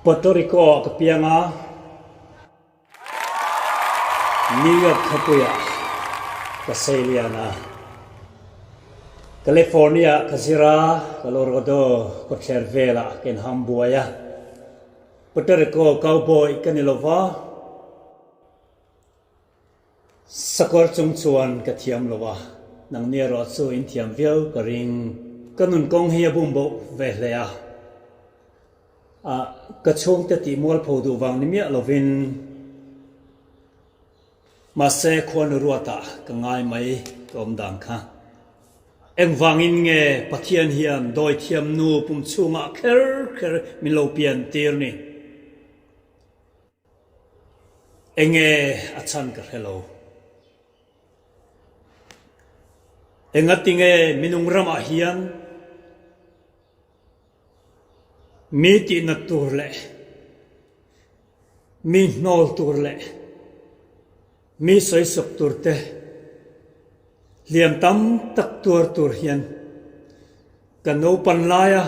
Puerto Rico ah ka piang a, New York khawpuiah ka seilian a. California ah ka zir a, Colorado khawthler velah ka inham buai a. Puerto Rico cowboy ka ni lo va, Sakawr chung chuan ka thiam lo a, nangni erawh chu in thiam viau ka ring. Ka nun kawng hi a bum boh ve hle a, a ka chhungte tih mualpho duh vang ni miah lovin mahse khuanu ruatah ka ngai mai ka awm dan kha. Engvangin nge Pathian hian dawithiam nu pum chhungah kher kher min lo pian tir ni? Enge a chhan ka hre lo. Engatinge minung ramah hian mi tihnat tur leh mi hnawl tur leh mi sawisawk tur te hliam tam tak tuar tur hian Ka naupan laia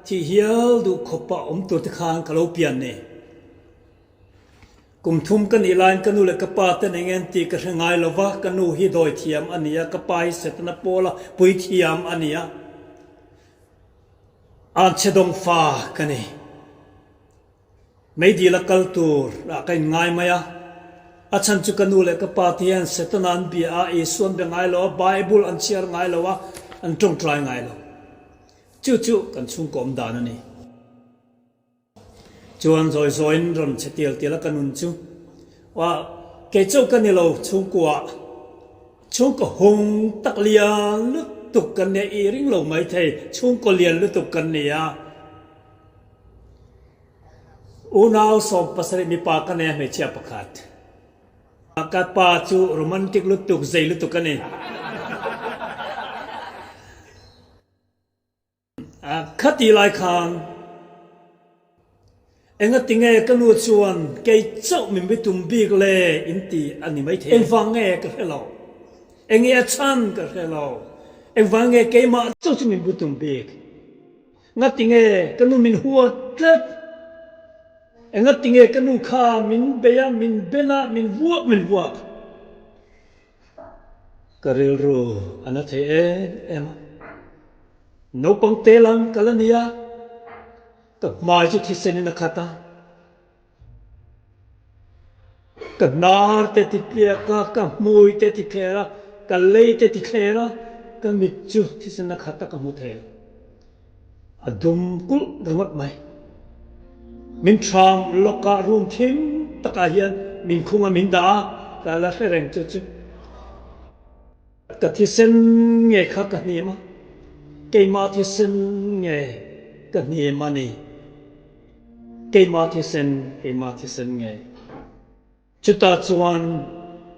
thih hial duh khawpa awm tur te khan ka lo pian ni. Kum thum ka nih laiin ka nu leh ka pa ten eng en tih ka hre ngai lo va, ka nu hi dawi thiam a ni a, ka pa hi Setana pawla pui thiam a ni a, anchhe dawng fa ka ni. Meidil a kal tur ah ka inngai mai a, a chhan chu ka nu leh ka pa te hian Setana an bia a, Isua an be ngai lo a, Bible an chhiar ngai lo a, an tawngtai ngai lo. Chu chu kan chhungkaw awm dan a ni. Chuan zawi zawiin rawn chhe tial tial a ka nun chu, Wah, kei chauh ka ni lo chhungkua, chhungkaw hung tak lian lutuk kan nia, i ring lo maithei, chhungkaw lian lutuk kan ni a. Unau 70 mipa ka nei a hmeichhia pakhat. Ka pa chu romantic lutuk, zei lutuk a ni. Kha ti lai khan engati nge ka nu chuan kei chauh min bi tum bik le in ti a ni maithei. Engvang nge ka hre lo. Enge a chhan ka hre lo. Engvang nge keimah chauh chu min bi tum bik. Ngatinge ka nu min hua tlat? Engatinge ka nu kha min bei a, min ben a, min vuak min vuak? Ka rilru a na thei em em a. Naupang te lam ka la ni a, ka hmai chu thisenin a khat a. Ka hnar te ti tliak a, ka hmui te ti thler a, ka lei te ti thler a, ka mit chu thisen a khat a ka hmu thei lo. A dum kulh ringawt mai. Min ṭham lawk a, room thim takah hian min khung a min dah a, ka la hre reng chu chu. Ka thisen nge kha ka hnim a, keimah thisen nge ka hnim a ni. Keimah thisen, keimah thisen ngei. Chutah chuan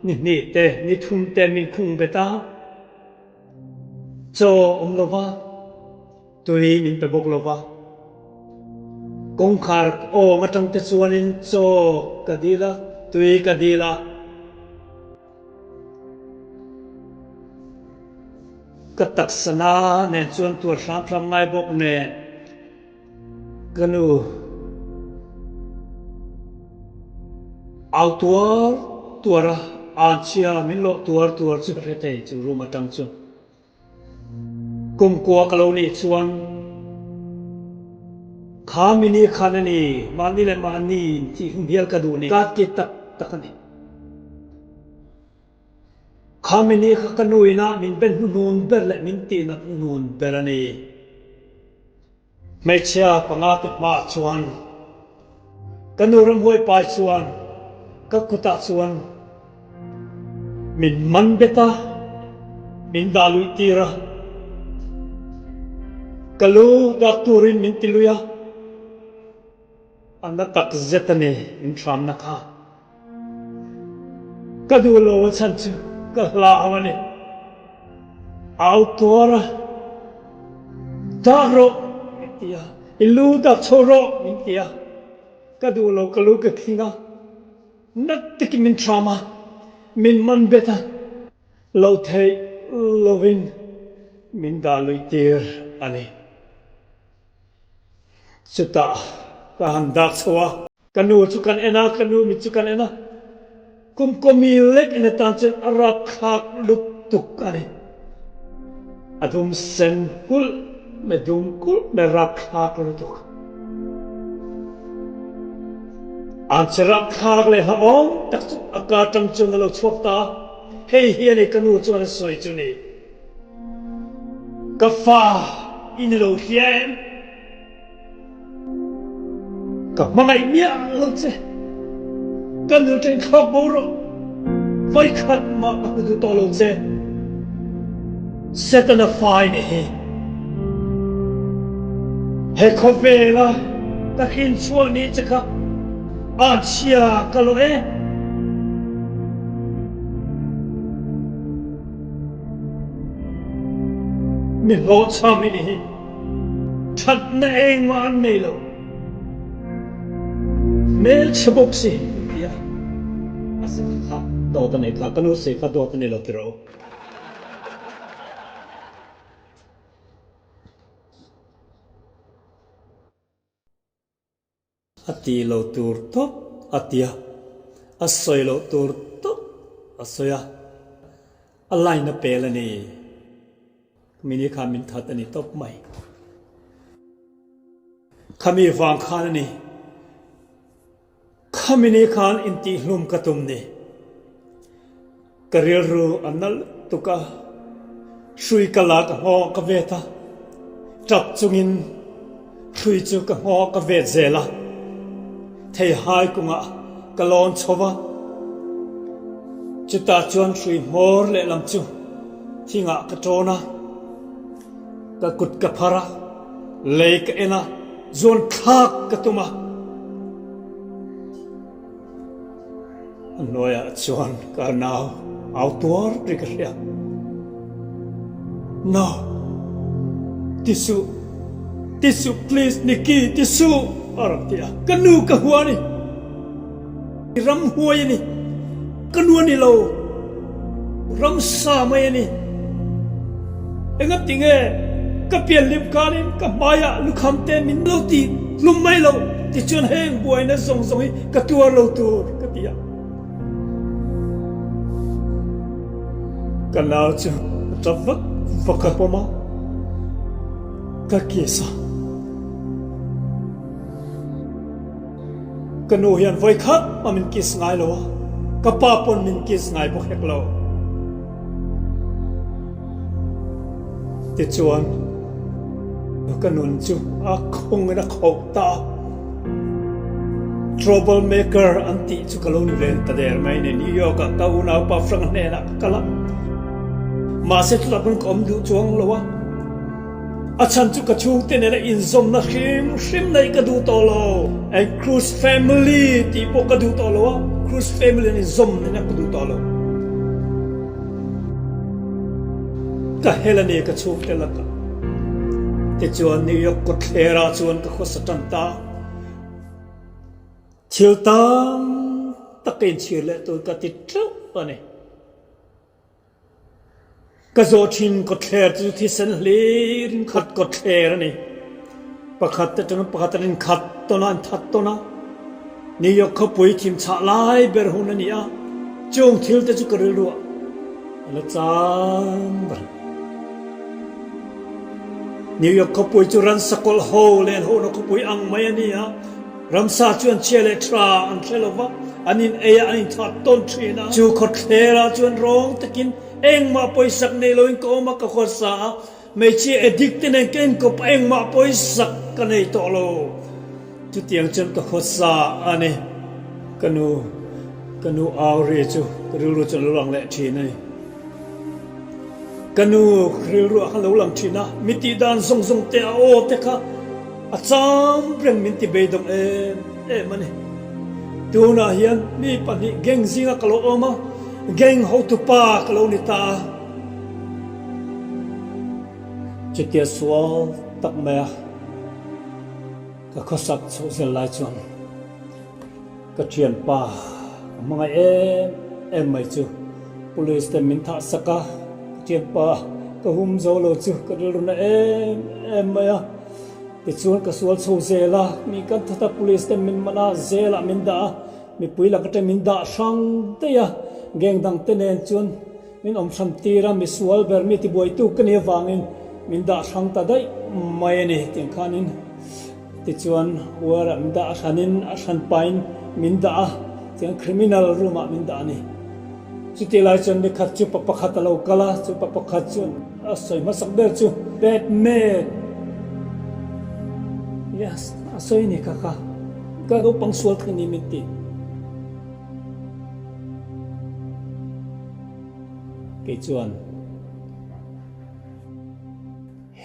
ni hnih te, ni thum te min khung bet a, chaw awm lo va, tui min pe bawk lo va. Kawngkhar awng atang te chuanin chaw ka dil a, tui ka dil a. Ka taksana nen chuan tuar hram hram ngai bawk nen. Ka nu au tuar tuar a, anchhia min lawh tuar tuar chu ka hre thei chu room atang chu. Kum kua ka lo nih chuan kha mini khan a ni, mahni leh mahni tih hmial ka duh ni ka ti tak tak a ni. Kha mini kha ka nu ina min ben hnuhnun ber leh min tihnat hnuhnun ber a ni. Hmeichhia panga te hmaah chuan ka nu ramhuai pai chuan ka kutah chuan min man bet a, min dah luih tir a, ka lu dak turin min ti lui a. A na tak zet a ni inhramna kha. Ka duh lo a chhan chu ka hlau a ni. Au tuar a, Dak rawh min ti a, i lu dak chho rawh min ti a. Ka duh lo ka lu ka thing a, na takin min hram a, min man bet a, lo theih lovin min dah luih tir a ni. Chutah. Ka han dak chho a. Ka nu chu kan en a, ka nu mit chu kan en a. Kum kawmi lek in atan chuan a rapthlak lutuk a ni. A dum sen kulh mai, dum kulh mai rapthlak lutuk. An che rapthlak leh hlauhawm tak chu a ka atang chuan a lo chhuak ta a, hei hi a ni ka nu chuan a sawi chu ni. Ka fa i ni lo hria em? Ka hmangaih miah lo che. Ka nu ṭeng thlawk bo rawh. Vawikhat mah ka hmu duh tawh lo che. Setana fa i ni hi. He khawvela ka hrin chhuah ni che kha anchhia ka lo e. Mi hlawhchham i ni hi. Thatna engmah an nei lo. Hmelchhe bawk si an ti a. A se kha dawt a nei kha, ka nu se kha dawt a nei lo tiraw. A ti lo tur tawp a ti a, a sawi loh tur tawp a sawi a, a line a pel a ni. Mini khan min that a ni tawp mai. Khami vang khan a ni. Khami ni khan intihhlum ka tum ni. Ka rilru a na lutuk a, hrui ka la ka nghawng ka vet a, tap chungin hrui chu ka nghawng ka vet zel a, theihai kungah ka lawn chho va, chutah chuan hrui hmawr lehlam chu thingah ka tawn a, ka kut ka phar a, lei ka en a, zuan thlak ka tum a. A hnuaiah chuan ka nau au tuar ri ka hria. No! Ti suh! Ti suh please Nikki ti suh! a rawn ti a. Ka nu ka hua a ni. Ramhuai a ni. Ka nu a ni lo. Ramsa mai a ni. Engati nge ka pian lim kanin ka hmaiah lukham te min lo ti hlum mai lo tichuan heng buaina zawng zawng hi ka tuar lo tur ka ti a. Ka nau chu a tap vak vak a pawm a, ka kiss a. Ka nu hian vawikhat a min kiss ngai lo a, ka pa pawn min kiss ngai bawk hek lo. Tichuan, ka nun chu a khawng in a khauh ta a, Trouble maker an tih chu ka lo ni ven ta der mai ni. New York ah ka unaupa Frank hnenah ka kal a, mahse chutah pawn ka awm duh chuang lo a. A chhan chu ka chhungte nena inzawmna hrim hrim neih ka duh tawh lo. And Cruz family tih pawh ka duh tawh lo a, Cruz family an inzawm nena ka duh tawh lo. Ka hel a ni ka chhungte lakah. Tichuan New York kawtthler ah chuan ka khawsa tan ta. Thil tam tak ka inchhir leh tur ka ti teuh a ni. Ka zawh thin kawtthler chu thisen hlir in khat kawtthler a ni. Pakhat atanga pakhat an inkhat tawn a, an that tawn a. New York khawpui thimchhah lai ber hun a ni a, chung thil te chu ka rilruah a la chang ber. New York khawpui chu ransa kawlh ho leh an hohna khawpui ang mai a ni a. Ramsa chu an chhia leh tha an hre lo va, an in ei a, an inthah tawn thin a. Chu khawthler ah chuan rawng takin engmah pawisak nei loin ka awm a, ka khawsa a, hmeichhia addict te nen ka inkawp a, engmah pawisak ka nei tawh lo. Chutiang chuan ka khawsa a ni. Ka nu, ka nu au ri chu ka rilru chuan a lo lang leh thin a ni. Ka nu rilru ah khan lo lang thin a, mi tih dan zawng zawng te a aw te kha a cham reng min ti beidawng em em a ni. Tunah hian mi pahnih gang zinga ka lo awm a, gang hotupa ka lo ni ta a. Chutia sual tak mai a ka khawsak chhoh zel lai chuan Ka thianpa a hmangaih em em mai chu police ten min thah sak a, ka thianpa ka hum zo lo chu ka rilru na em em mai a. Tichuan ka sual chho zel a, mi kan that a, police ten min man a, zel ah min dah a, mipui lak atang min dah hrang daih a, gang dang te nen chuan min awm hran tir a, misual ber mi tibuaitu ka nih avangin min dah hrang ta daih mai a ni tiang khanin tichuan war ah min dah a hranin a hran pain min dah a, tiang criminal room ah min dah a ni. Chutih lai chuan ni khat chu pa pakhat a lo kal a, chu pa pakhat chuan a sawi hmasak ber chu Batman! Yes, a sawi a ni kha kha, ka naupang sual tak a ni min ti. Kei chuan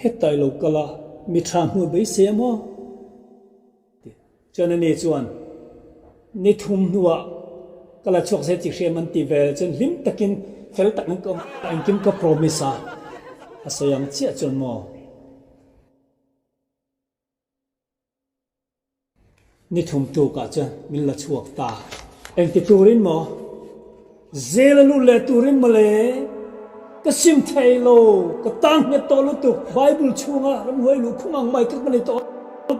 hetai lo kal a, mi tha hmuh beisei a maw? Chuan ani chuan, Ni thum hnuah ka la chhuak zel tih hriam an ti vel chuan hlim takin fel tak in ka awm a, engkim ka promise a, a sawi ang chiah chuan maw? Ni thum tukah chuan min la chhuak ta. Engti turin maw? Zel a lut leh turin mawle, ka sim thei lo, ka tang nghet tawh lutuk, Bible chhunga ramhuai luh khung ang mai ka ka ni tawh,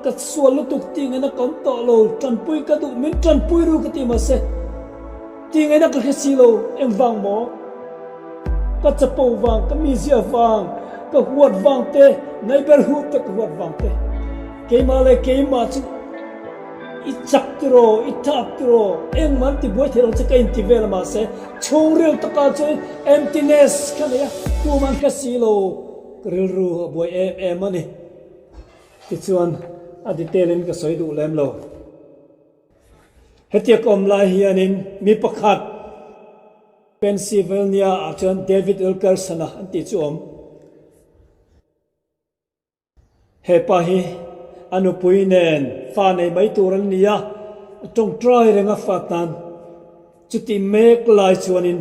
ka sual lutuk tih ngaihna ka awm tawh lo, tanpui ka duh, min tanpui ru ka ti mahse tih ngaihna ka hre si lo, engvang maw? Ka chapo vang, ka mizia vang, ka huat vang te, neighbourhood te ka huat vang te, keimah leh keimah chu. I chak tiraw, i thak tiraw, engmah an ti buai thei lo che ka inti vel a mahse chhungril takah chuan emptiness kha nei a, tumah an hre si lo, ka rilru a buai em em a ni. Tichuan a detail in ka sawi duh lem lo. Hetiang ka awm lai hianin mi pakhat Pennsylvania ah chuan David Wilkerson-a an tih chu a awm. He pa hi a nupui nen fa nei mai tur an ni a, a tawngtai reng a fa tan. Chuti mek lai chuanin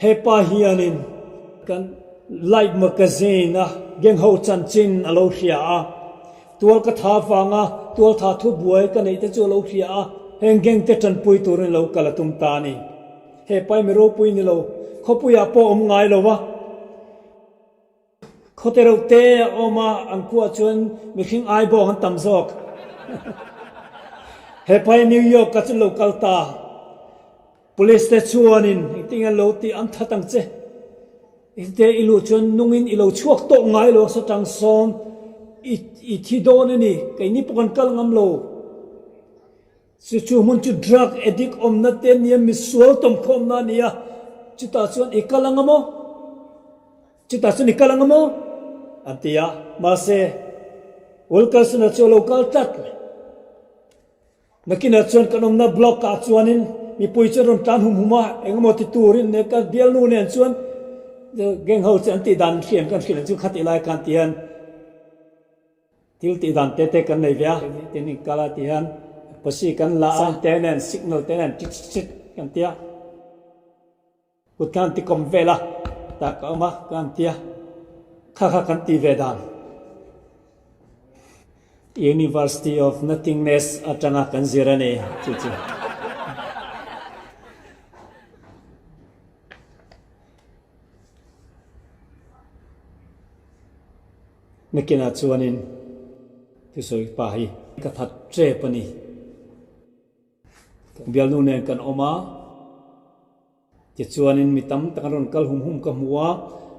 he pa hianin kan Light Magazine a gang ho chanchin a lo hria a, tual ka tha vanga tual tha thu buai ka neih te chu a lo hria a, heng gang te tanpui turin lo kal a tum ta a ni. He pa hi mi ropui ni lo, khawpuiah pawh awm ngai lo va. Khawte reuh te a awm a, an khuah chuan mihring ai bawk an tam zawk. Hepa hi New York ah chuan lo kal ta. Police te chuanin engtin nge lo tih an that ang che. Engte i luh chuan nungin i lo chhuak tawh ngai lo sa tang sawn i i thi dawn a ni, keini pawh kan kal ngam lo. Chu chu hmun chu drug addict awmna te nia misual tawmkhawmna a ni a, chutah chuan i kal ang a maw? Chutah chuan i kal ang a maw? An ti a, mahse Wilkerson-a chu a lo kal tlat mai. Nakinah chuan kan awmna block ah chuanin mipui chu an rawn tlan hum hum a, engemaw ti turin nen ka bialnu nen chuan gang ho chu an tih dan hriam kan hrilh ang chu khatih lai khan ti hian Thil tih dan te te kan nei ve a, tin in kal a ti hian posi kan la a, sign te nen signal te nen chit chit chit kan ti a, kut khan ti kawm vel a, tah ka awm a kan ti a, kha kha kan ti ve dan. University of Nothingness atanga kan zir a ni chu chu. Nakinah chuanin thusawi pa hi ka that tep a ni. Bialnu nen kan awm a, tichuanin mi tam tak an rawn kal hum hum ka hmu a,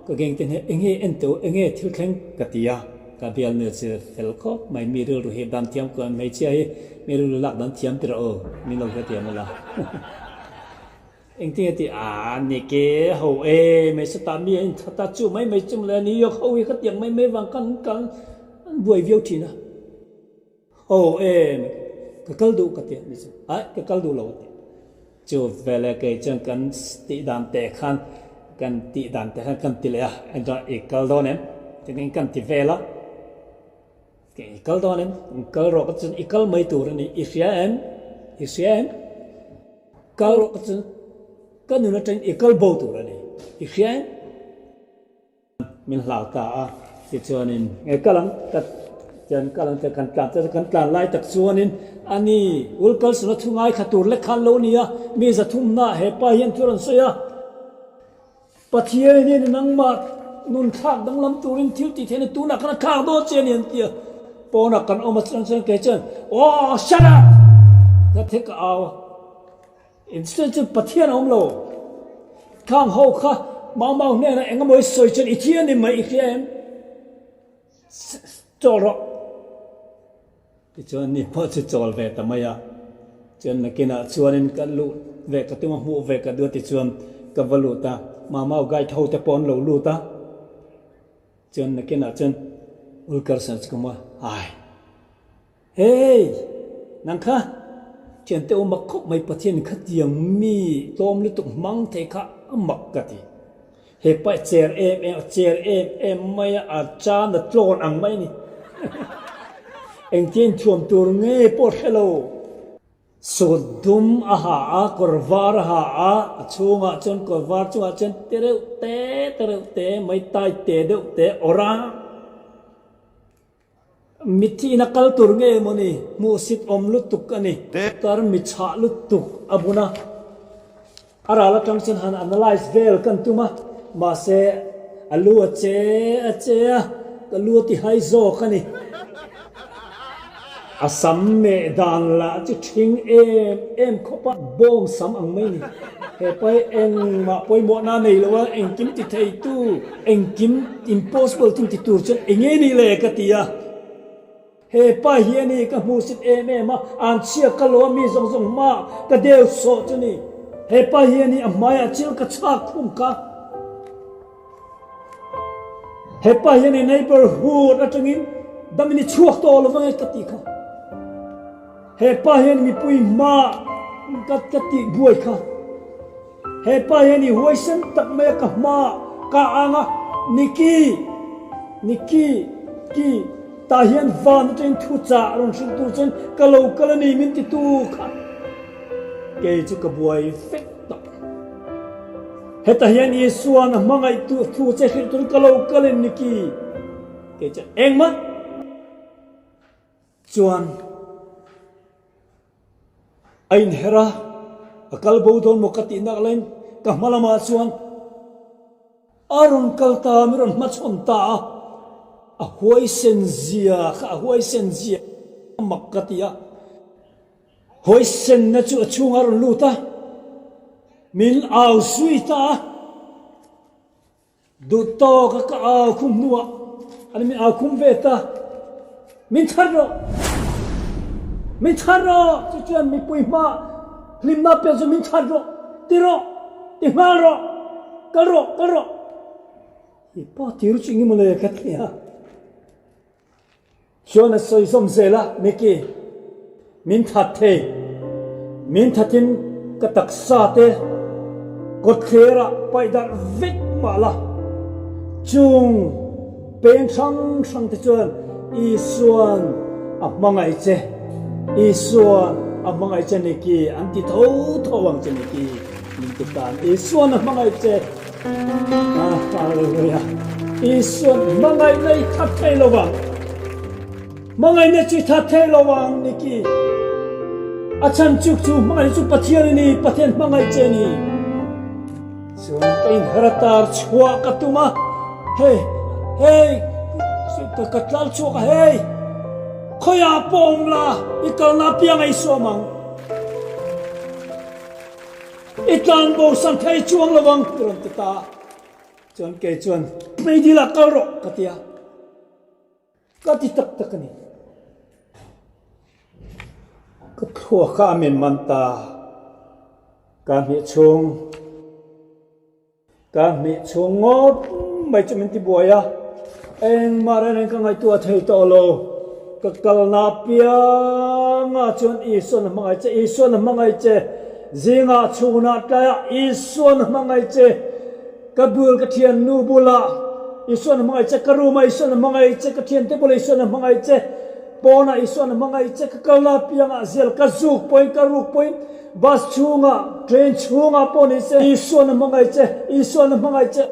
ka geng te hneh enge en teuh enge thil thleng ka ti a, ka bialnu chu fel khawp mai mi rilru hi dan thiam kuan hmeichhia hi mi rilru lak dan thiam tirh aw min lo hrethiam ula. Engtin nge tih a ni ke ho e, mai sawtah mi a inthat a, chu mai mai chu mawle New York ho hi khatiang mai mai vang khan an kal an buai viau thin a, ho e ka kal duh ka ti a ni chu, aih ka kal duh lo a ti. Chu veleh kei chuan kan tih dan teh khan kan tih dan teh khan kan ti leh a, engchuan i kal dawn em? Tiin kan ti vel a, I kal dawn em? I kal rawh ka chuan i kal mai tur a ni. I hria em? I hria em? Kal rawh ka chuan ka nun atangin i kal bo tur a ni. I hria em? Min hlau ta a, tichuanin nge kal ang ka chuan kal ang kan tlan chuan kan tlan lai tak chuanin a ni Wilkerson-a thu ngaithla tur lek khan lo ni a, mi zathumna he pa hian thu a rawn sawi a. Pathian hian nangmah nun thlak danglam turin thil tih theihna tunah khan a thlak dawn che a ni an ti a. Pawnah kan awm a chuan chuan kei chuan Aw shut up! Ka thi ka au a. Instead chuan Pathian a awm lo. Khang ho kha mau mau hnenah eng emaw i sawi chuan i thi a ni mai i hria em? Chawl rawh. Tichuan ni pawh chu chawl ve ta mai a. Chuan nakinah chuanin ka luh ve ka tum a, hmuh ve ka duh a tichuan ka va lut a. Mamau guide ho te pawh an lo lut a. Chuan nakinah chuan Ulkerson chu ka hmu a, Ai! Hey! Nang kha thiante u mak khawp mai Pathian khatiang mi tlawm lutuk hmang thei kha a mak ka ti. He pa cher em em a cher em em mai a, a chan a tlawn ang mai a ni. Engtia inthuam tur nge pawh hre lo. Sut dum a ha a, kawr var a ha a, a chhungah chuan kawr var chungah chuan te reuh te te reuh te mai tai te deuh te awrh a. Mitthi ina kal tur nge maw ni? Hmuhsit awm lutuk a ni. Kar mi chhah lutuk a bun a. A ral atang chuan han analyse vel kan tum a, mahse a lu a che a che a, ka lu a ti hai zawk a ni. A sam meh dan lah chu ṭhing em em khawp a, bawng sam ang mai a ni. He pa hi engmah pawimawhna a nei lo a, engkim ti theitu, engkim impossible thing ti tur chuan eng nge nih le ka ti a. He pa hi a ni ka hmuhsit em em a, an chhia ka lo a mi zawng zawng hma ka deu sawh chu ni. He pa hi a ni a hmaiah chil ka chhak khum kha. He pa hi a ni neighborhood atangin damin i chhuak tawh lo vang e ka ti kha. He pa hian mipui hma ka ka tih buai kha. He pa hian i huaisen tak mai a ka hma ka ang a, Niki, Niki, ki, tah hian van atangin thu chah rawn hrilh tur chuan ka lo kal a ni min ti tu kha. Kei chu ka buai vek tawh. Hetah hian Isua'n a hmangaih thu che hrilh turin ka lo kal in Niki, kei chuan engmah. Chuan a inher a, a kal bo dawn maw ka tih nak laiin ka hma lamah chuan a rawn kal ta a, mi rawn hmachhawn ta a, a huaisen zia kha a huaisen zia mak ka ti a, huaisenna chu a chhungah a rawn lut a, min au zui ta a. Duh tawk a ka au khum hnuah an min au khum ve ta. Min chhan rawh! Min chhan rawh! Chu chuan mipui hma hlimna pek chu min chhan rawh! Ti rawh! Ti nghal rawh! Kal rawh! Kal rawh! I pa tir chu engemaw le ka ti a. Chuan a sawi zawm zel a, Mickey, min that thei. Min thatin ka taksa te kawtthler ah paih darh vek mah la. Chung peng hrang hrang te chuan Isuan a hmangaih che, Isuan a hmangaih che Mickey an ti tho tho ang che Mickey, min ti tan. Isuan a hmangaih che. Hallelujah. Isuan hmangaihna i that thei lo vang. Hmangaihna chu i that thei lo vang Niki. A chan chuk chu hmangaihna chu Pathian a ni, Pathian hmangaih che a ni. Chuan ka inheratar chhuah ka tum a, hei, hei, ka tlal chhuak a, hei, khawiah pawh awm la, i kalna apiang a i sawm ang. I tlan bo san thei chuang lo ang ka rawn ti ta a, chuan kei chuan Meidil ah kal rawh ka ti a, ka ti tak tak a ni. Ka thluak a min man ta, ka hmih chhung. Ka hmih chhung ngawt mai chu min ti buai a, engmah reng reng ka ngaihtuah thei tawh lo. Ka kalna apiangah chuan Isuan a hmangaih che, Isuan a hmangaih che, zingah chhunah tlaiah Isuan a hmangaih che, ka bul ka thiannu bulah Isuan a hmangaih che, ka room ah Isuan a hmangaih che, ka thiante bulah Isuan a hmangaih che, pawnah Isuan a hmangaih che, ka kalna apiangah zel ka zuk pawhin ka ruk pawhin, Bus chhungah, train chhungah pawh ni se, Isuan a hmangaih che, Isuan a hmangaih che,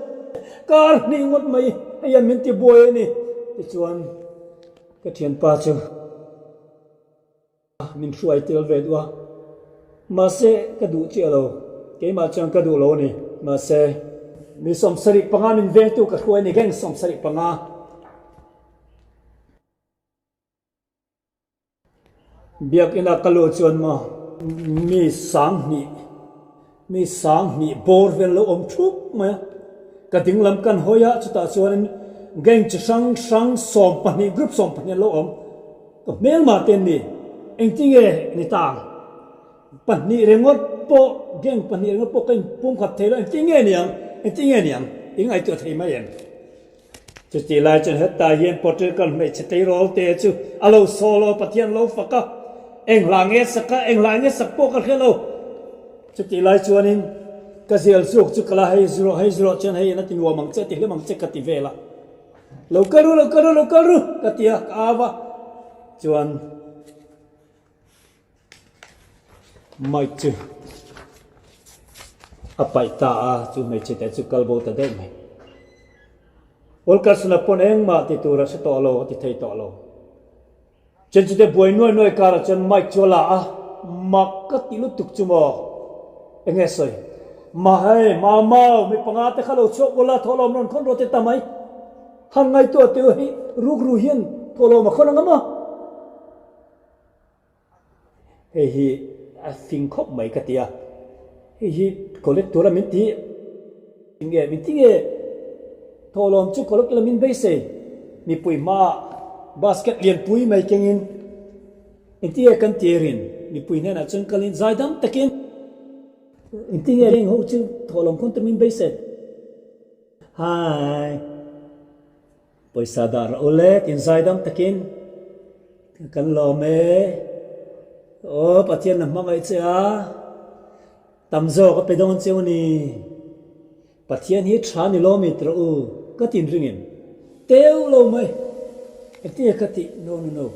kar hnih ngawt mai hei hian min ti buai a ni. Tichuan ka thianpa chu min hruai tel ve duh a, mahse ka duh chiah lo, keimah chuan ka duh lo a ni. Mahse mi 75 min vengtu ka hruai a ni, gang 75. Biakina ka luh chuan maw mi 2000, mi 2000 bawr vel lo awm thup mai a. Ka dinglam kan hawi a, chutah chuanin gang chi hrang hrang 12, group 12 an lo awm. Ka hmelmah te an ni, engtinge ni ta ang? Pahnih ringawt pawh, gang pahnih ringawt pawh ka inpumkhat thei lo, engtinge ni ang, engtinge ni ang? In ngaihtuah thei mai em? Chutih lai chuan hetah hian Portugal hmeichhe tleirawl te chu a lo solo Pathian lo fak a, eng hla nge sak a, eng hla nge sak pawh ka hre lo. Chutih lai chuanin ka zial zuk chu ka la hei zurawh hei zurawh chuan hei ina ti nuam ang che ti hlim ang che ka ti vel a. Lo kal ru lo kal ru lo kal ru ka ti a, ka au a chuan Mic chu a paih ta a, chu hmeichhe te chu kal bo ta daih mai. Wilkerson-a pawn engmah ti tur a hre tawh lo, a ti thei tawh lo. Chen chute buai nuai nuai karah chuan mic chu a la a, mak ka ti lutuk chu maw? Enge sawi? Ma hei, mau mau, mi panga te kha lo chhuak ula, thawhlawm rawn khawn rawh ti ta mai. Han ngaihtuah teh u hei, rukru hian thawhlawm a khawn ang a maw? Hei hi a fing khawp mai ka ti a, hei hi collect tura min ti nge min ti nge thawhlawm chu collect ila min beisei mipui hmaah basket lianpui mai kengin engtinge kan tirin mipui hnenah chuan kalin zaidam takin engtinge heng ho chu thawhlawm khawn tur min beisei hai. Pawisa dah rawh u le, tin zaidam takin kan lawm e. Aw Pathian na hmangaih che a, tam zawk a pe dawn cheu ni. Pathian hi tha ni lawm i ti rawh u, ka tin ringin teu lo mai. Engtinge ka tih? No no no.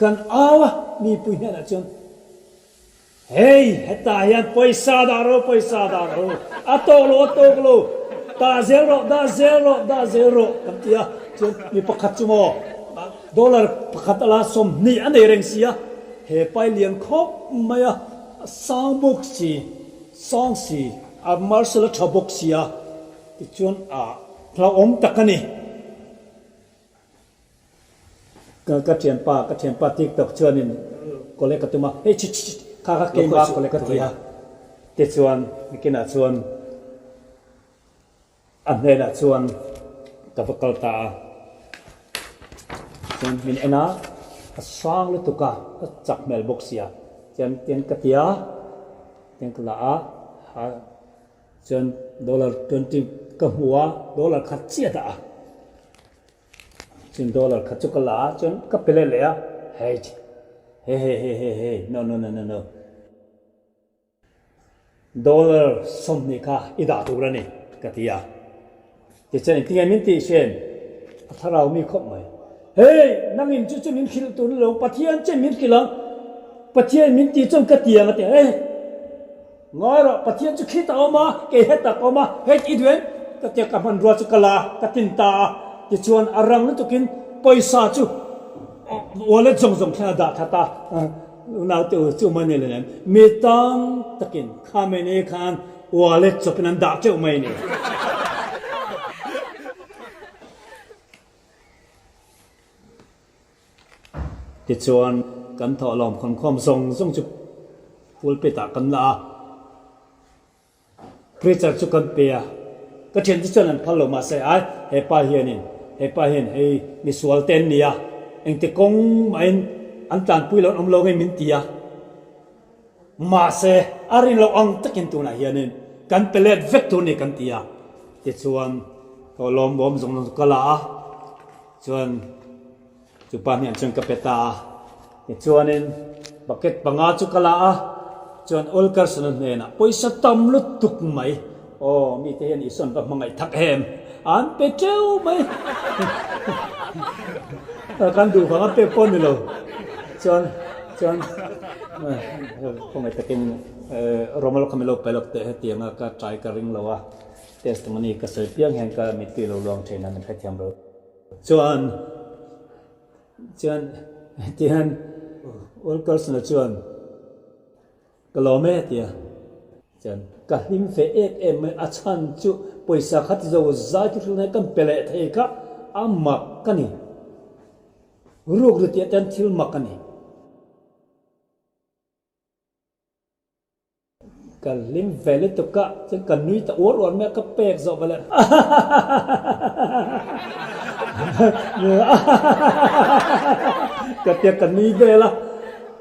Kan au a mipui hnenah chuan. Hei, hetah hian pawisa dah rawh, pawisa dah rawh, a tawk lo, a tawk lo, dah zel rawh, dah zel rawh, dah zel rawh kan ti a, chuan mi pakhat chu maw dollar pakhat a la 20 a nei reng si a, he pai lian khawp mai a, a sang bawk si, sang si, a marshal a tha bawk si a, tichuan a hlauhawm tak a ni. Ka ka thianpa ka thianpa tiktok chuanin collect a tum a, hei chhi chhi chhi kha kha keimah collect ka ti a, tichuan nikinah chuan a hnenah chuan ka va kal ta a, chuan min en a, a sang lutuk a, ka chak hmel bawk sia, chuan tian ka ti a, tian ka la a, chuan dollar 20 ka hmu a, dollar khat chiah dah a. Chuan dollar kha chu ka la a, chuan ka pe leh leh a, hei he he he he he no no no no no dollar 20 kha i dah tur a ni ka ti a, tichuan engtinge min tih hrian a thlarau mi khawp mai, hei nangin chu chu min hrilh tur ni lo Pathian che min hrilh ang, Pathian min tih chuan ka ti ang a ti a, hei Ngawi rawh, Pathian chu khitah a awm a, kei hetah ka awm a, hei i duh em? Ka tia ka hmanrua chu ka la a, ka tin ta a, tichuan a rang lutukin pawisa chu wallet zawng zawng thleng a dah that a, unaute u chu mai ni leh mi tam takin Khamenei khan wallet chawpin an dah teuh mai a ni. Tichuan, kan thawhlawm khawnkhawm zawng zawng chu pulpit ah kan la a, preacher chu kan pe a, ka thiante chuan an phal lo mahse ai hepa hianin hepa hian hei misual te an ni a, engti kawng mahin an tlanpui lo an awm lo ngei min ti a, mahse a rin loh ang takin tunah hianin kan pe let vek tur a ni kan ti a, tichuan thawhlawm awm zawng zawng chu ka la a. Chuan chu pa hniam chuan ka pe ta a, tichuanin bucket panga chu ka la a, chuan Olkarsona hnenah pawisa tam lutuk mai, aw mite hian Isuan va hmangaih thak em, an pe teuh mai, kan duh vang a pek pawh a ni lo, chuan chuan khawngaih takin Romalo kha min lo pe lawk teh hetianga ka try ka ring lo a. Testimony ka sawi piang hian ka mittui lo luang thin a min hrethiam lo. Chuan chuan tihian Wilkerson-a chuan ka lawm e tia chuan ka hlim fe em em mai a chhan chu pawisa kha ti zo zai thu thlun hi kan pe leh thei kha a mak ka ni. Ruk ru tih atan thil mak a ni. Ka hlim ve lutuk a, chuan ka nui ta uar uar mai a, ka pek zawh veleh ka tia ka nui vel a,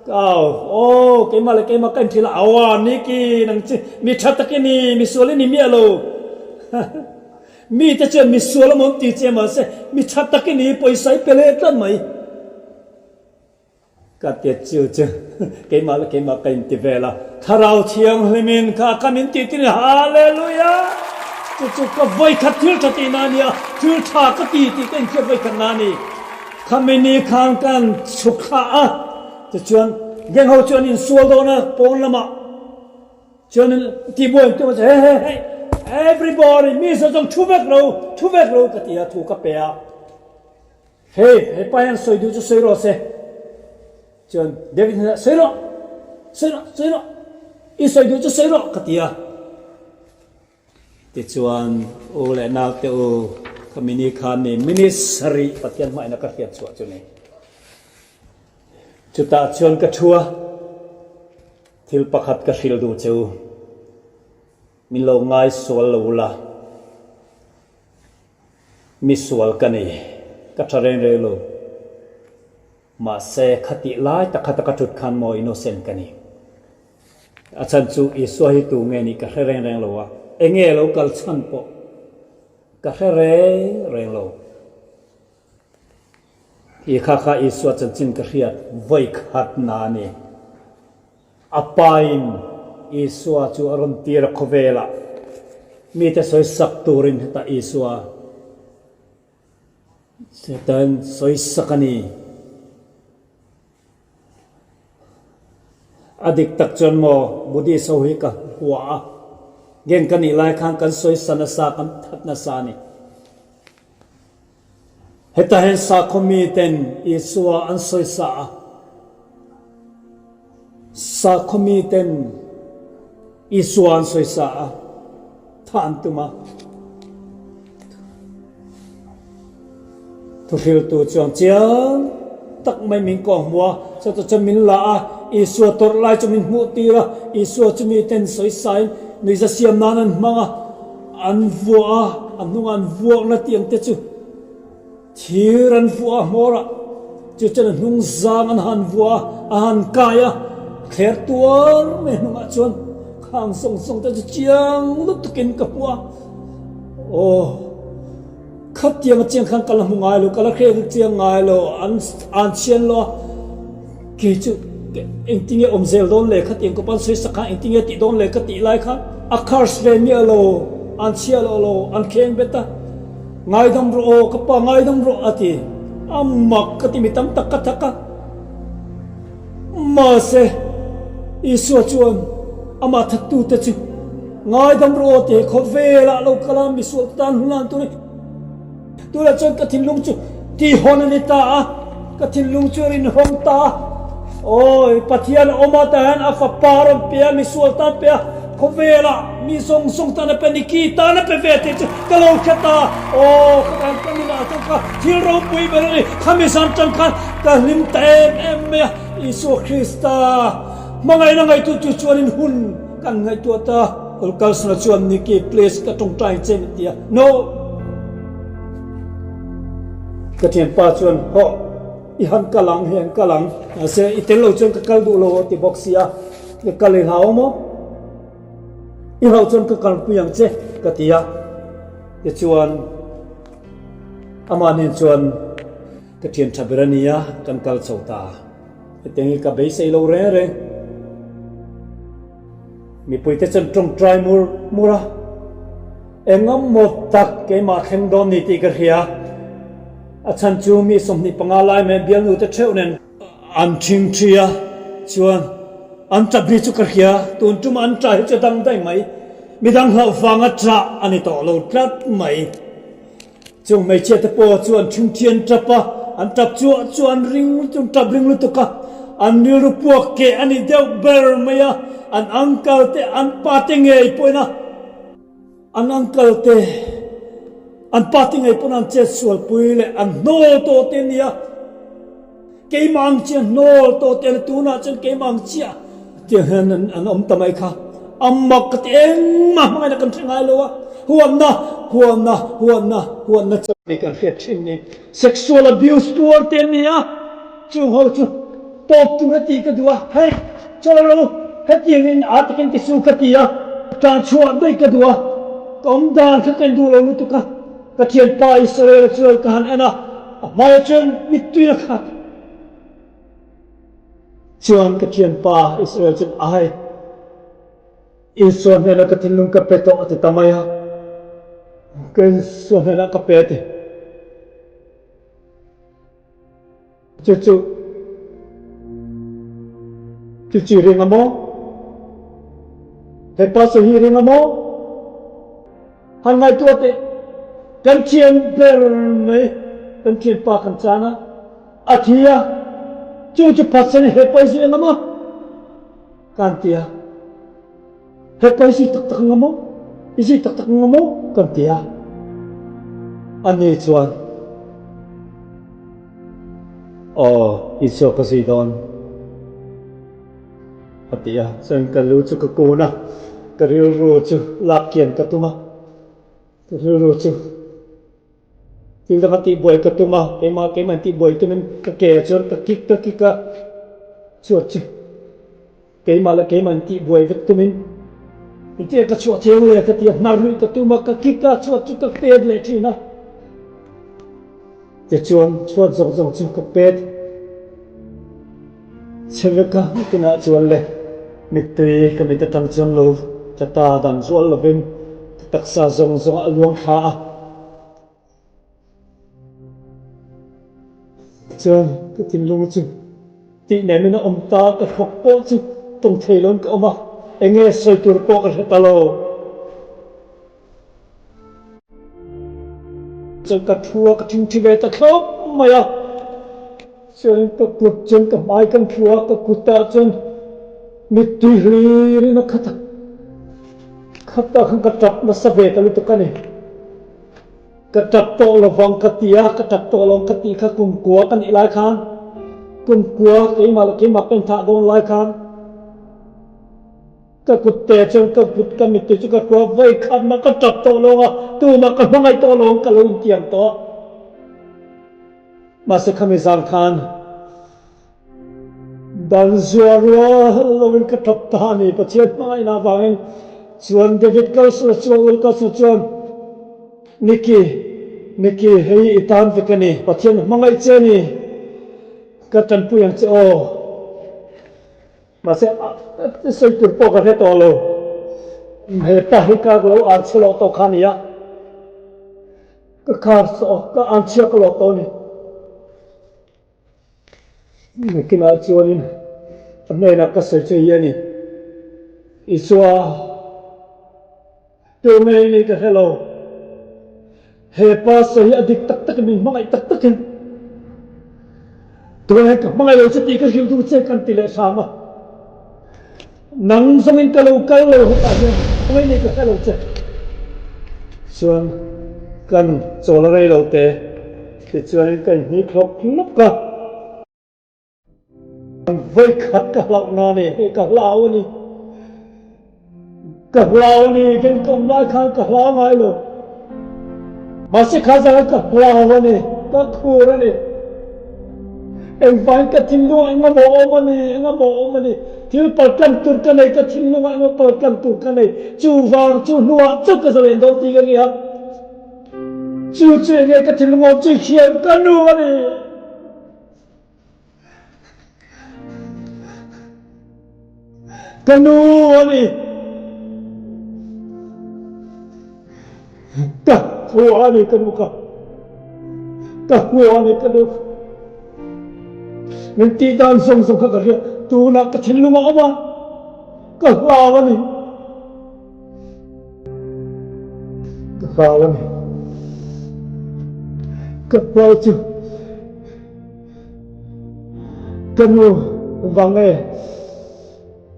ka au aw keimah leh keimah ka inthil a, aua Niki nang chu mi tha tak i ni, mi sual i ni miah lo mite chuan mi sual a mawn ti che mahse mi tha tak i ni pawisa i pe leh tlat mai. Ka ti chu chu keimah leh keimah ka inti vel a, Thlarau Thianghlimin kha ka min tih tir a, Hallelujah! Chu chu ka vawikhat thil tha tihna a ni a, thil tha ka ti tih ka inhriat vawikhat na a ni. Khami ni khan kan chhuk thla a, tichuan gang ho chu an insual dawn a, pawn lamah chuanin tihbuai an tum a, he he he everybody mi zawng zawng thu vek lo, thu vek lo ka ti a, thu ka pe a. Hei, he pa hian sawi duh chu sawi rawh se. Chuan David hnenah, Sawi rawh! Sawi rawh! Sawi rawh! I sawi duh chu sawi rawh! ka ti a. Tichuan, U leh naute u, ka mini khan ni minute sarih Pathian hmaina ka hriat chhuah chu ni. Chutah chuan ka thu a, thil pakhat ka hrilh duh che u. Min lo ngai sual lo ula. Mi sual ka ni, ka tha reng reng lo. Mahse, khatih lai tak khata ka thut khan maw innocent ka ni. A chhan chu Isua hi tu nge nih ka hre reng reng lo a, enge lo kal chhan pawh ka hre reng reng lo. I kha kha Isua chanchin ka hriat vawi khat na a ni. A pain Isua chu a rawn tir a khawvelah mite sawi sak turin hetah Isua Satan sawi sak a ni. A dik tak chuan maw Buddhist ho hi ka hua a, gang ka nih lai khan kan sawi sa nasa, kan that nasa a ni. Hetah hian sakhaw miten Isua an sawisa a, sakhaw miten Isua an sawisa a, thah an tum a. Thuhriltu chuan chiang tak mai min kawhhmuh a, chutah chuan min la a, Isua tawrh lai chu min hmuh tir a, Isua chu miten sawisain nuihza siam nan an hmang a. An vuah a, a hnungah an vuakna tih ang te chu thir an vuah a hmawr ah, chu chuan a hnung zang an han vuah a, a han kai a, thler tuar mai hnungah chuan khang zawng zawng te chu chiang lutukin ka hmu a, aw khatiang a chiang khan ka la hmu ngai lo, ka la hre chiang ngai lo, an an chhian lo a, kei chu engtinge awm zel dawn le khatiang kawp an sawi sak kha engtinge tih dawn le ka tih lai kha a curse ve miah lo, an chhia loh lo, an kheng bet a, ngaidam rawh aw ka pa ngaidam rawh a ti, a mak ka ti mi tam tak ka thak a, mahse Isua chuan amah thattute chu ngaidam rawh aw ti khawvelah lo kal a misual te tan hun lan tur hi. Tunah chuan ka thinlung chu tihawn a ni ta a, ka thinlung chu a rinhawng ta a. Awi, Pathian a awm a, tah hian a fapa a rawn pe a, misual tan pe a, khawvelah mi zawng zawng tan a pe, Niki tan a pe ve tih chu ka lo hre ta. Aw, ka tan ka nunah chuan ka thil ropui ber a ni. Khami zan tang khan ka hlim ta em em mai a, Isua Krista hmangaihna ngaihtuah tu chuanin hun kan ngaihtuah ta. Kalsana chuan Niki please ka tawngtai che min ti a, No! Ka thianpa chuan hawh i han kal ang hei an kal ang mahse i tel lo chuan ka kal duh lo a ti bawk si a, ka kal i hlau maw? I hlauh chuan ka kalpui ang che ka ti a, tichuan amah nen chuan ka thian tha ber a ni a, kan kal chho ta a, hetiang hi ka beisei lo reng reng. Mipuite chuan tawngtai mur mur a, Engemaw tak keimah thleng dawn ni tih ka hria. A chhan chu mi 25 lai mai bialnute theuh nen an thing thi a, chuan an tap hi chu ka hria, tun tum an tah hi chu dang daih mai, midang hlauh vanga tah a ni tawh lo tlat mai. Chung hmeichhia te pawh chu an thing thi an tap a, an tap chuah chuah an ring lutuk, tap ring lutuk a, an rilru puak keh a ni deuh ber mai a, an uncle te an pa te ngei pawhin a. An uncle te, an pa te ngei pawn an chet sual pui leh an hnawl tawh te nia. Keimah ang chiah hnawl tawh te le tunah chuan keimah ang chiah tiang hian an awm ta mai kha. A mak ka ti engmah hmangaihna kan hre ngai lo a, huatna, huatna, huatna, huatna chauh ni kan hriat thin ni. Sexual abuse tuar te an ni a, chung ho chu tawp tur a tih ka duh a, hei chaw lo hetiangin aa takin ti su ka ti a, tan chhuah daih ka duh a, ka awm dan kha ka induh lo lutuk a, ka thianpa Israel-a chuan ka han en a, a hmaiah chuan mittui a khat. Chuan ka thianpa Israel chuan ai, Isua hnenah ka thinlung ka pe tawh a ti ta mai a, ka Isua hnenah ka pe a ti. Chu chu chu chi ring a maw? He pastor hi ring a maw? Han ngaihtuah teh, kan thian ber mai, kan thianpa kan chan a. A thi a, chu chu phatsan i he paisi eng a maw? Kan ti a. He paisi tak tak ang a maw? I zui tak tak ang a maw? Kan ti a. Ani chuan, Aw, Isua ka zui dawn, a ti a. Chuan ka lu chu ka kun a, ka rilru chu lak kian ka tum a, ka rilru chu. Thil danga tihbuai ka tum a, keimah keimah tihbuai tumin ka ke ah chuan ka kik ka kik a, chuat chu keimah leh keimah intihbuai vek tumin engtin ka chhuah thiang le ka ti a, hnar luih ka tum a, ka kik a, chhuat chu ka pet leh thin a, tichuan chhuat zawng zawng chu ka pet chhe vek a, nitinah chuan le mittui ka mit atang chuan lo tla ta dan zual lovin ka taksa zawng zawng a luang thla a. Chuan ka thinlung chu tih nem in a awm ta, ka thawk pawh chu tawng thei lo in ka awm a, eng nge sawi tur pawh ka hre ta lo. Chuan ka thu a, ka thingthi ve ta thlawp mai a, chuan ka kut chuan ka hmai kan thu a, ka kutah chuan mittui hlir in a khat a, khatah khan ka tap nasa ve ta lutuk a ni. Ka tap tawh lovang ka ti a, ka tap tawh lo ka tih kha kum kua ka nih lai khan, kum kua keimah leh keimah ka inthah dawn lai khan ka kut te chuan ka kut ka mittui chu ka kua vawi khat mah ka tap tawh lo a, tumah ka hmangaih tawh lo ang ka lo intiam tawh a. Mahse khami zan khan Dan zuar rual loin ka tap ta a ni, Pathian hmangaihna avangin. Chuan David Carlson-a chuan Will Carlson-a chuan, Nicky, Nicky, hei i tan vek a ni, Pathian hmangaih che a ni, ka tanpui ang che aw. Mahse, sawi tur pawh ka hre tawh lo. He pa hi ka lo an chhe loh tawh kha a ni a. Ka car saw, ka an chhiak loh tawh a ni. Nakinah chuanin a hnenah ka sawi che hi a ni. Isua, tu nge i nih ka hre lo. He pa sawi hi a dik tak takin min hmangaih tak takin tunah hian ka hmangaih lo che tih ka hrilh duh che kan ti leh hram a. Nang zawngin ka lo kal lo hetah hian tu nge i nih ka hre lo che. Chuan kan chawl rei lo te. Tichuanin ka inhnih hlawk hlawk a. Vawikhat ka hlauh na ni, hei ka hlau a ni. Ka hlau a ni, kan ka awm lai khan ka hlau ngai lo. Mahse kha zan ka hlau a ni, ka khur a ni. Engvangin ka thinlungah engemaw awm a ni, engemaw awm a ni. Thil paltlang tur ka nei, ka thinlungah engemaw paltlang tur ka nei. Chuvang chu hnuah chauh ka zalen dawn tih ka ria. Chu chu enge ka thil ngawt chu hian ka nu a ni. Ka nu a ni. Ka hua a ni ka nu ka. Ka hua a ni ka nu. Min tih dan zawng zawng kha ka hria. Tunah ka thinlung a awm a. Ka hlau a ni. Ka hlau a ni. Ka hlau chu ka nu vang e.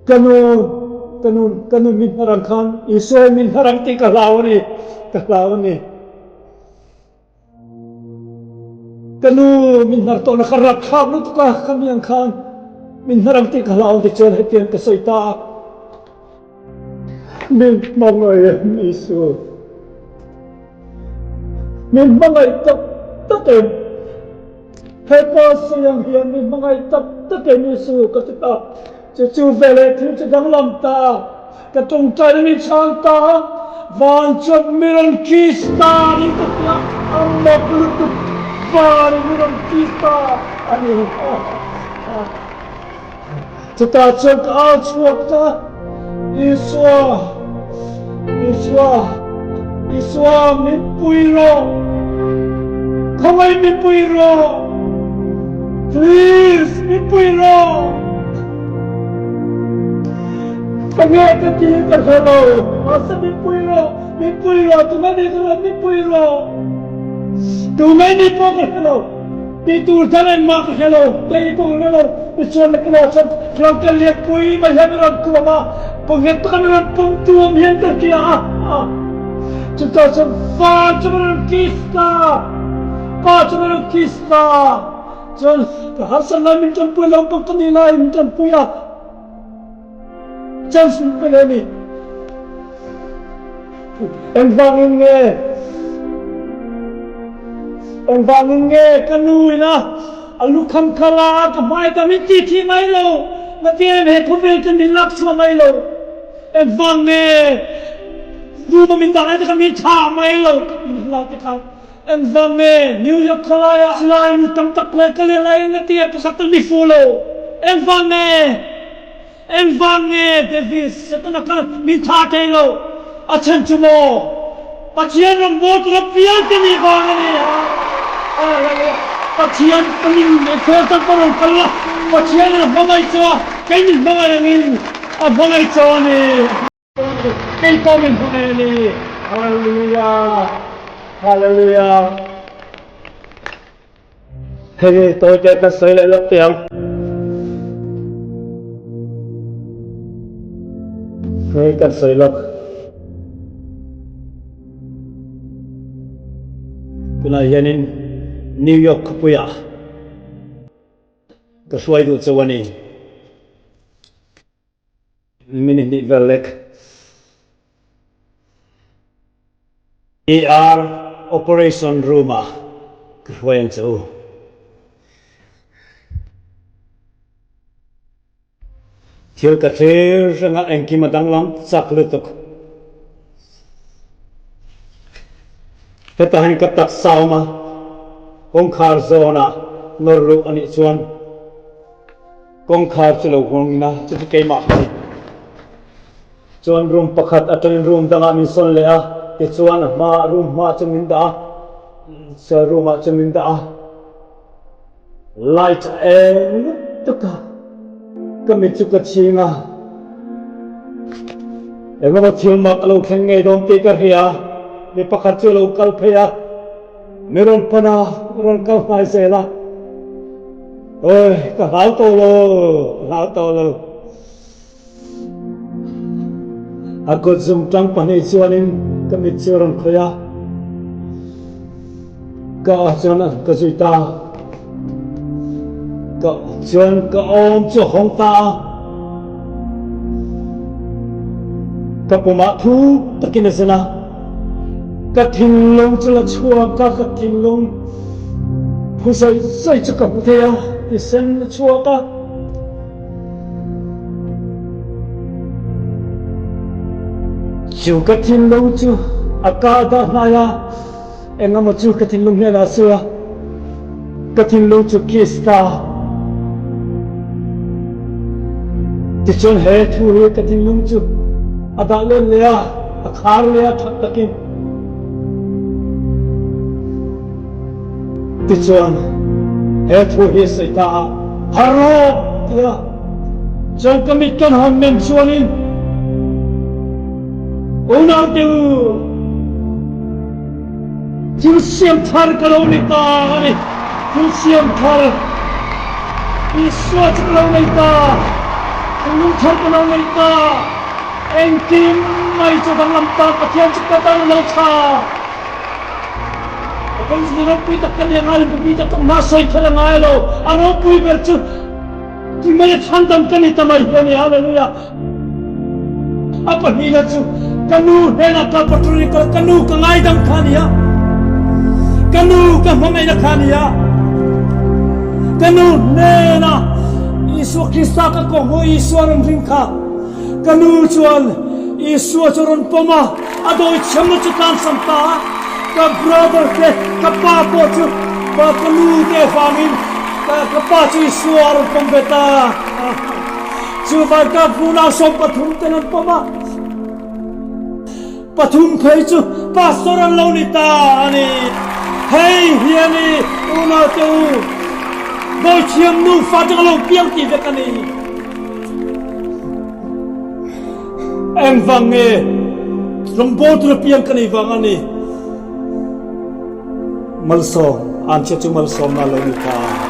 Ka nu, ka nu, ka nu min hnar ang khan Isua in min hnar ang tih ka hlau a ni. Ka hlau a ni. Ka nu min hnar tawhna kha rapthlak lutuk a, ka mi ang khan min hnar ang tih ka hlau ang tichuan hetiang ka sawi ta a. Min hmangaih em Isu? Min hmangaih tak tak em? He pa sawi ang hian min hmangaih tak tak em Isu? Ka ti ta. Chu chu veleh thil chu danglam ta. Ka tawngtaina min chhang ta a, van chuan mi rawn kiss ta a ni ka ti a, a mak lutuk vanin mi rawn kiss ta a ni. Chutah chuan ka au chhuak ta, Isua, Isua, Isua min pui rawh, khawngaih min pui rawh, please min pui rawh. Ka nge ka ti ka hre lo, mahse min pui rawh, min pui rawh, tunge ni ka hre, min pui rawh. Tunge ni pawh ka hre lo, tih tur dang engmah ka hre lo, kei pawh ka hre lo, tichuan ka kawngah chuan rawn kal lian pui mai hian min rawn tuam a, pawnghet taka min rawn pawm tuam hian ka hria a, chutah chuan van chu min rawn kiss ta, pa chu min rawn kiss ta. Chuan ka harsat lai min tanpui lo bawk ka nih laiin min tanpui a, chance min pe leh a ni. Engvangin nge engvangin nge ka nu ina a lukham khalh a ka hmai ta min tih thih mai lo, ngati em he khawvel te min lak chhuah mai lo, engvang nge room a min dah lai te kha min thah mai lo min hlau te khan. Engvang nge New York khawlaiah silai nu tam tak leh ka leh laiin a ti a pakhat a ni fu lo. Engvang nge? Engvang nge Davis Setana kha min thah thei lo? A chhan chu maw? Pathian rawngbâwl tura piang ka nih vang a ni a. Pathian ka min fel tak ka rawn kal a, Pathianin a hmangaih chu a, kei min hmangaih angin a hmangaih chu a ni. Kei pawh min hmu ve ni. Hallelujah. Hallelujah. Hei tawi te ka sawi leh lawk teh ang. Hei kan sawi lawk. Tunah hianin New York khawpuiah ka hruai duh chauh a ni. Minute hnih vel lek. ER operation room ah ka hruai ang che u. Thil ka thlir reng a engkim a danglam chak lutuk. Hetah hian ka taksa awm a, kawngkhar zawnah nawr luh a nih chuan Kawngkhar chu lo hawngin a, chuti keimah ka ni. Chuan room pakhat atangin room dangah min sawn leh a, tichuan a hmaah room hmaah chu min dah a, cell room ah chu min dah a, light a eng lutuk a, ka mit chu ka chhing a, engemaw thil mak a lo thleng ngei dawn tih ka hria, mi pakhat chu a lo kal phei a, mi rawn pan a, rawn kal hnai zel a. Oi, ka hlau tawh lo, ka hlau tawh lo. A kut zungtang pahnih chuanin ka mit chu a rawn khawih a, ka ah chuan ka zui ta a, ka chuan ka awm chu a hawng ta a, ka pumah thuk takin a zen a, ka thinlung chu la chhuak a, ka thinlung. Phu zawi zawi chu ka hmu thei a, thisen a chhuak a. Chu ka thinlung chu a kah dah hnai a, eng emaw chu ka thinlung hnenah a sawi a, ka thinlung chu kiss ta. Tichuan he thu hi ka thinlung chu a dah let leh a, a khar leh a that takin. Tichuan, he thu hi a sawi ta a, Har rawh! ti a. Chuan ka mit kan hawn men chuanin, Unaute u, thil siam thar ka lo ni ta a ni, thil siam thar Isua chu ka lo nei ta, thinlung thar ka lo nei ta, engkim mai chu danglam ta Pathian chu ka dang lo tha. Pathian ropui tak ka ni a ngai lo, ropui tak tak mah sawi kher a ngai lo, a ropui ber chu Timei a chhandam ka ni ta mai hi a ni, Hallelujah! A pahnihna chu ka nu hnenah ka patrol kal ka nu ka ngaidam kha a ni a. Ka nu ka hmangaihna kha a ni a. Ka nu hnena Isua Krista ka kawhhmuh Isua rawn ring kha ka nu chuan Isua chu rawn pawm a, a dawi thiamna chu tlansam ta a. Ka brother te, ka pa pawh chu ka nu te vangin ka pa chu Isua a rawn pawm ve ta a. Chuvang ka unau 13 ten an pawm a, pathum phei chu pastor an lo ni ta a ni. Hei hi a ni unau te u, Dawithiam nufa te ka lo piang tih vek a ni. Engvang nge rawngbâwl tura piang ka nih vang a ni. Malsawm, an chhia chu malsawmna a lo ni ta.